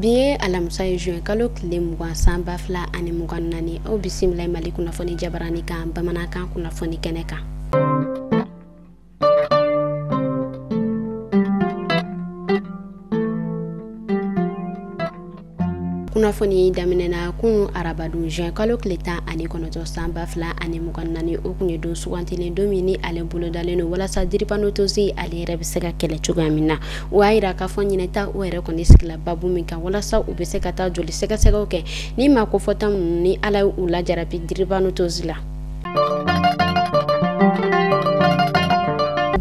Bi ye alamisa ye juin kalo tile 20 san 2024. Aw bisimila Mali kunnafoni jabarani kan bamanankan kunnafoni kɛnɛ kan. Kunnafoni daminɛna kunun arabadon juin kalo tile 19 san 2024. O kun ye don sugantilen don min ni ale bolodalen don walasa drépanocytose ale yɛrɛ bɛ se ka kɛlɛ cogoya min na. O y'a yira k'a fɔ ɲinɛta o yɛrɛ kɔni sigila babu min kan walasa u bɛ se ka taa joli sɛgɛsɛgɛw kɛ ni maa kofɔta ninnu ni Ala ye u lajarabi drépanocytose la.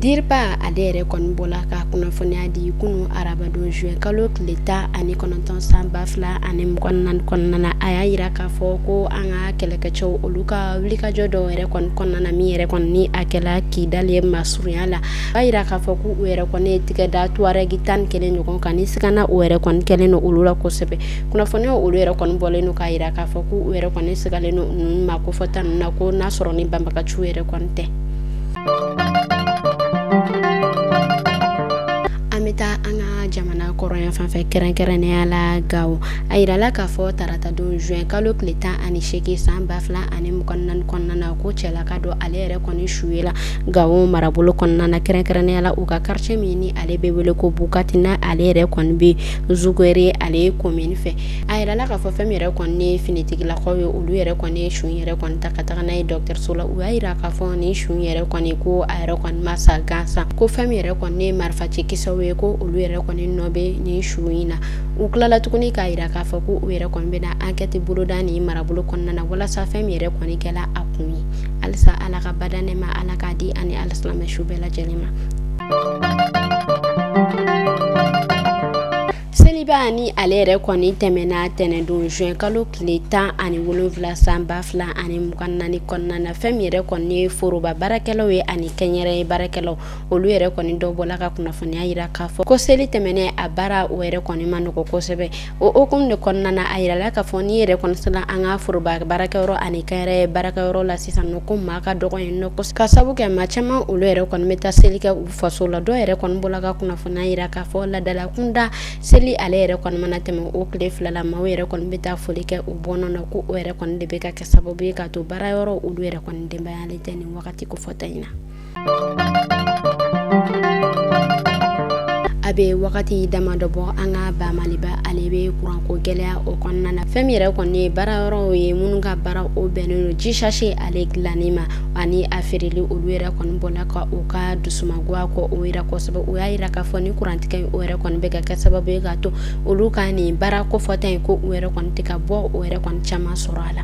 DIRPA ale yɛrɛ kɔni bɔla ka kunnafoniya di kunun arabadon juin kalo tile 19 san 2024 kɔnɔna na. A y'a yira k'a fɔ ko an ka kɛlɛkɛcɛw olu ka wulikajɔ dɔw yɛrɛ kɔni kɔnɔna na min yɛrɛ kɔni ni a kɛla Kidali masurunya la. A y'a yira k'a fɔ k'u yɛrɛ kɔni ye tigɛ da Tuareg 11 ɲɔgɔn kan ni sigana o yɛrɛ kɔni kɛlen don olu la kosɛbɛ. Kunnafoniyaw olu yɛrɛ kɔni bɔlen don k'a yira k'a fɔ k'u yɛrɛ kɔni sigalen don ninnu maa kofɔta ninnu na ko n'a sɔrɔ ni banbagaciw yɛrɛ kɔni tɛ. An bɛ taa an ka jamana kɔrɔn yan fan fɛ kɛrɛnkɛrɛnnenya la Gawo. A yirala k'a fɔ tarata don juin kalo tile 18 san 2024 kɔnɔna na ko cɛlaka dɔ ale yɛrɛ kɔni su yela Gawo marabolo kɔnɔna na kɛrɛnkɛrɛnnenya la u ka quartier min ni ale bɛ wele ko Bukati na ale yɛrɛ kɔni bɛ Zugere ale commune fɛ. A yirala k'a fɔ fɛn min yɛrɛ kɔni ye finitigilakaw ye olu yɛrɛ kɔni ye su yɛrɛ kɔni ta ka taga n'a ye dɔgɔtɔrɔso la. U y'a yira k'a fɔ nin su yɛrɛ kɔni ko a yɛrɛ kɔni ma sa gansan, ko fɛn min yɛrɛ kɔni ye marifaci kisɛw ye ko olu yɛrɛ kɔni nɔ bɛ nin su in na. U tilala tuguni k'a yira k'a fɔ ko u yɛrɛ kɔni bɛna enquête boloda nin marabolo kɔnɔna na walasa fɛn min yɛrɛ kɔni kɛla a kun ye. Halisa Ala ka bada nɛɛma Ala k'a di ani alisilamɛ su bɛɛ lajɛlen ma. Seliba ni ale yɛrɛ kɔni tɛmɛna tɛnɛndon juin kalo tile 17 san 2024 kɔnɔna na. Fɛn min yɛrɛ kɔni ye foroba baarakɛlaw ye ani kɛnyɛrɛye baarakɛlaw olu yɛrɛ kɔni dɔ bɔla ka kunnafoniya yira k'a fɔ ko seli tɛmɛnen a baara o yɛrɛ kɔni ma nɔgɔ kosɛbɛ. O hukumu de kɔnɔna na a yirala k'a fɔ n'i yɛrɛ kɔni sera an ka foroba baarakɛyɔrɔ ani kɛnyɛrɛye baarakɛyɔrɔ la sisan nɔ ko maa ka dɔgɔ yen nɔ kosɛbɛ, ka sabu kɛ maa caman olu yɛrɛ kɔni bɛ taa seli kɛ u faso la. Dɔw yɛrɛ kɔni bɔla ka kunnafoniya yira k'a fɔ laadala kunda seli ale yɛrɛ kɔni mana tɛmɛ o tile fila la maaw yɛrɛ kɔni bɛ taa foli kɛ u bɔnna na, ko o yɛrɛ kɔni de bɛ ka kɛ sababu ye k'a to baara yɔrɔ olu yɛrɛ kɔni denbayalen tɛ nin wagati kofɔta in na. A bɛ wagati damadɔ bɔ an ka ba Maliba ale bɛ kuranko gɛlɛya o kɔnɔna na. Fɛn min yɛrɛ kɔni ye baara yɔrɔw ye minnu ka baara o bɛnnen don ji sachet ale dilanni ma ani a feereli, olu yɛrɛ kɔni bɔla ka u ka dusumangoya kɔ o yira kosɛbɛ. U y'a yira k'a fɔ ni kurantigɛ o yɛrɛ kɔni bɛ ka kɛ sababu ye k'a to olu ka nin baara kofɔta in ko u yɛrɛ kɔni tɛ ka bɔ o yɛrɛ kɔni caman sɔrɔ a la.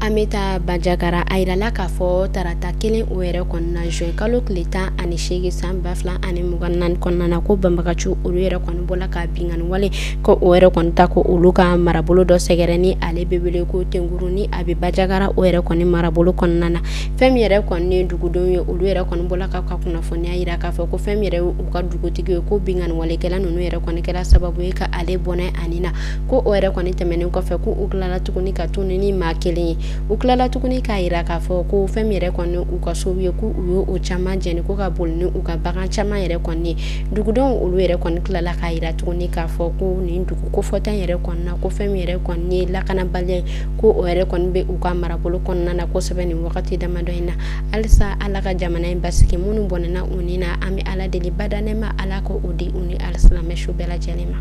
An bɛ taa Banjagara. A yirala k'a fɔ tarata kelen o yɛrɛ kɔni na juin kalo tile 18 san 2024 kɔnɔna na ko banbagaciw olu yɛrɛ kɔni bɔla ka binkanni wale ko o yɛrɛ kɔni ta ko olu ka marabolo dɔ sɛgɛrɛ ni ale bɛ wele ko Tenkuru ni a bɛ Banjagara o yɛrɛ kɔni marabolo kɔnɔna na. Fɛn min yɛrɛ kɔni ye dugudenw ye olu yɛrɛ kɔni bɔla ka kunnafoniya yira k'a fɔ ko fɛn min yɛrɛ ye u ka dugutigi ye ko binkanni walekɛla ninnu yɛrɛ kɔni kɛra sababu ye ka ale bɔnɛ ani na, ko o yɛrɛ kɔni tɛmɛnen kɔfɛ ko u tilala tuguni ka tunu ni maa kelen ye. U tilala tuguni k'a yira k'a fɔ ko fɛn min yɛrɛ kɔni u ka sow ye ko u y'o caman jɛni ko ka boli ni u ka bagan caman yɛrɛ kɔni ye. Dugudenw olu yɛrɛ kɔni tilala k'a yira tuguni k'a fɔ ko nin dugu kofɔta in yɛrɛ kɔni na ko fɛn min yɛrɛ kɔni ye lakanabaliya ye ko o yɛrɛ kɔni bɛ u ka marabolo kɔnɔna na kosɛbɛ nin wagati damadɔ in na. Halisa Ala ka jamana in basigi, minnu bɔnɛna u ni na an bɛ Ala deli bada nɛɛma Ala ko o di u ni alisilamɛ su bɛɛ lajɛlen ma.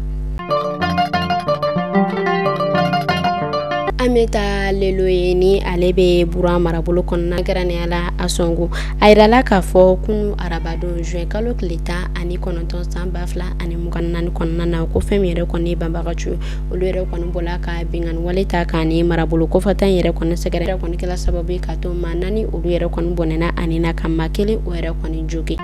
An bɛ taa Lelo ye ni ale bɛ Buran marabolo kɔnɔna kɛrɛnkɛrɛnnenya la Asɔngo. A yirala k'a fɔ kunun arabadon juin kalo tile 19 san 2024 kɔnɔna na ko fɛn min yɛrɛ kɔni ye banbagaciw ye olu yɛrɛ kɔni bɔla ka binkanni wale ta k'a ni marabolo kofɔta in yɛrɛ kɔni sɛgɛrɛ yɛrɛ kɔni kɛla sababu ye k'a to maa naani olu yɛrɛ kɔni bɔnɛna ani na ka maa kelen o yɛrɛ kɔni jogin.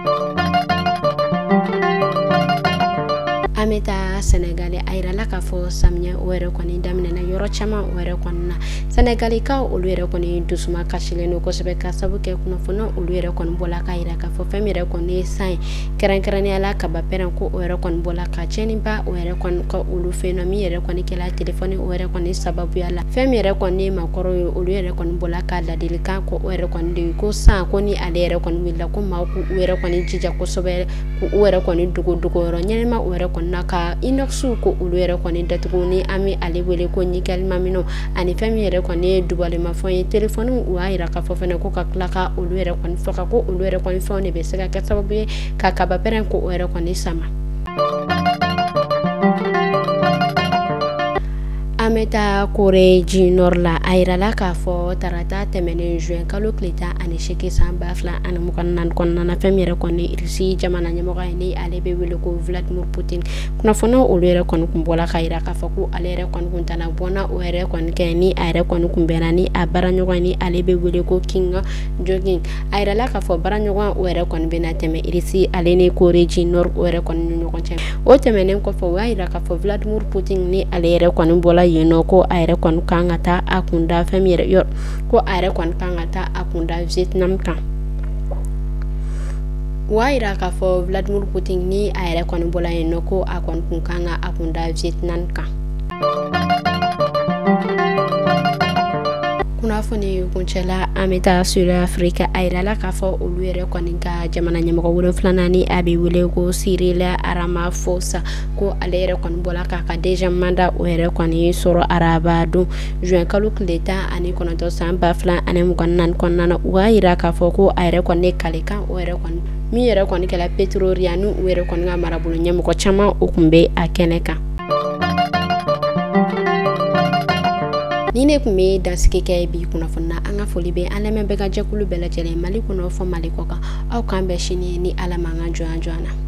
An bɛ taa Sɛnɛgali. A yirala k'a fɔ samiyɛ o yɛrɛ kɔni daminɛna yɔrɔ caman o yɛrɛ kɔni na. Sɛnɛgalikaw olu yɛrɛ kɔni dusuma kasilen don kosɛbɛ ka sabu kɛ kunnafoni olu yɛrɛ kɔni bɔla k'a yira k'a fɔ fɛn min yɛrɛ kɔni ye san ye, kɛrɛnkɛrɛnnenya la kaba pɛrɛn, ko o yɛrɛ kɔni bɔla ka tiɲɛniba o yɛrɛ kɔni kɛ olu fɛ yen nɔ, min yɛrɛ kɔni kɛla telefɔni o yɛrɛ kɔni sababuya la. Fɛn min yɛrɛ kɔni ye maakɔrɔw ye, olu yɛrɛ kɔni bɔla ka ladilikan ko o yɛrɛ kɔni de ye ko san ko ni ale yɛrɛ kɔni wulila, ko maaw k'u yɛrɛ kɔni jija kosɛbɛ, k'u yɛrɛ kɔni dogo dogoyɔrɔ ɲɛnama o yɛrɛ kɔni na, ka inox ko olu yɛrɛ kɔni datugu, ni an bɛ ale wele ko ɲikɛlimaminɛnw, ani fɛn min yɛrɛ kɔni ye dubalimafɛnw ye, telefɔniw. U y'a yira k'a fɔ fɛnɛ ko ka tila ka olu yɛrɛ kɔni faga, ko olu yɛrɛ kɔni fɛnw de bɛ se ka kɛ sababu ye ka kaba pɛrɛn ko o yɛrɛ kɔni sama. An bɛ taa Corée du Nord la. A yirala k'a fɔ tarata tɛmɛnen juin kalo tile 18 san 2024 kɔnɔna na, fɛn min yɛrɛ kɔni Russie jamana ɲɛmɔgɔ ye, ni ale bɛ wele ko Vladimir Poutine, kunnafoni olu yɛrɛ kɔni kun bɔla k'a yira k'a fɔ ko ale yɛrɛ kɔni kun tana bɔnna o yɛrɛ kɔni kɛ, ni a yɛrɛ kɔni kun bɛnna ni a baaraɲɔgɔn ni ale bɛ wele ko Kim Jong-un. A yirala k'a fɔ baaraɲɔgɔn o yɛrɛ kɔni bɛna tɛmɛ Russie ale ni Corée du Nord o yɛrɛ kɔni ni ɲɔgɔn cɛ. O tɛmɛnen kɔfɛ, o y'a yira k'a fɔ Vladimir Poutine ni ale yɛrɛ kɔni bɔla yen nɔ, ko a yɛrɛ kɔni kan ka taa a kunda fɛn min yɛrɛ yɔrɔ, ko a yɛrɛ kɔni kan ka taa a kunda Vietnam kan. O y'a yira k'a fɔ Vladimir Poutine ni a yɛrɛ kɔni bɔla yen nɔ, ko a kɔni kun kan ka a kunda Vietnam kan. Kunnafoni kuncɛla, an bɛ taa Sud Afrique. A yirala k'a fɔ olu yɛrɛ kɔni ka jamana ɲɛmɔgɔ wolonfilanan, ni a bɛ wele ko Cyril Ramaphosa, ko ale yɛrɛ kɔni bɔla k'a ka deuxième mandat o yɛrɛ kɔni sɔrɔ araba don juin kalo tile 19 san 2024 kɔnɔna na. U y'a yira k'a fɔ ko a yɛrɛ kɔni ye kalekan o yɛrɛ kɔni min yɛrɛ kɔni kɛla Pretoria, ni u yɛrɛ kɔni ka marabolo ɲɛmɔgɔ caman o tun bɛ a kɛnɛ kan. Ni ne tun bɛ dansigi kɛ bi kunnafoni na. An ka foli bɛ an lamɛnbɛɛ ka jɛkulu bɛɛ lajɛlen, Mali kɔnɔ fɔ Mali kɔ kan. Aw k'an bɛn sini ni Ala ma an ka jɔn jɔn na.